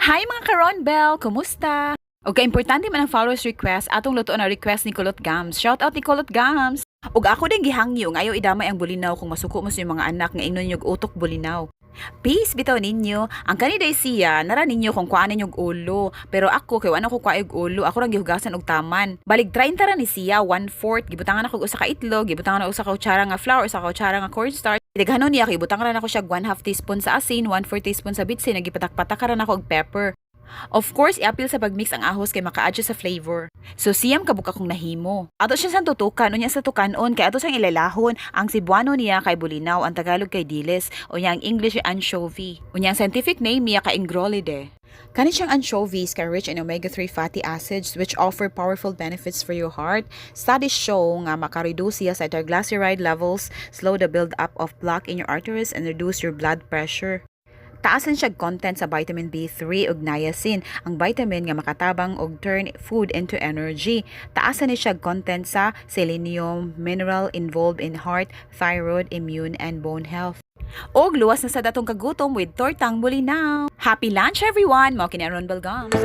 Hi, mga karon Bell! Kumusta? Og kaimportante man ang followers request, atong luto na request ni Kulot Gams. Shout out ni Kulot Gams! Ug ako din gihangyo nga ayaw idamay ang bulinaw kung masuko mo sa inyong mga anak nga ingnon yung utok bulinaw. Peace bitaw ninyo. Ang kani day siya, nara ninyo kung kuan ninyong ulo. Pero ako, kay wala ko kuha og ulo, ako rang gihugasan og taman. Balig 30 ra ni siya, 1/4. Gibutangan ako og usa ka itlog, gibutangan ako usa ka kutsara nga flour, usa ka kutsara nga cornstarch. Daghanon niya, kay ibutang ra nako siya 1/2 teaspoon sa asin, 1/4 teaspoon sa bitsin, nagipatak-patak ra nako og pepper. Of course, iapil sa pagmix ang ahos kay maka-adjust sa flavor. So siyam kabuk akong nahimo. Ato siya sa tutukan, unya sa tukanon kay ato siyang ilalahon. Ang Cebuano niya kay bulinaw, ang Tagalog kay dilis, unya ang English ay anchovy. Unya ang scientific name niya kay Engraulidae. Kani siyang anchovies kay rich in omega-3 fatty acids, which offer powerful benefits for your heart. Studies show nga maka-reduce siya sa triglyceride levels, slow the build-up of plaque in your arteries, and reduce your blood pressure. Taasan siya content sa vitamin B3 ug niacin, ang vitamin nga makatabang og turn food into energy. Taasan ni siya content sa selenium, mineral involved in heart, thyroid, immune, and bone health. Og luwas na sa datong kagutom with tortang bulinaw. Happy lunch, everyone! Mao kini ang Ron Gams.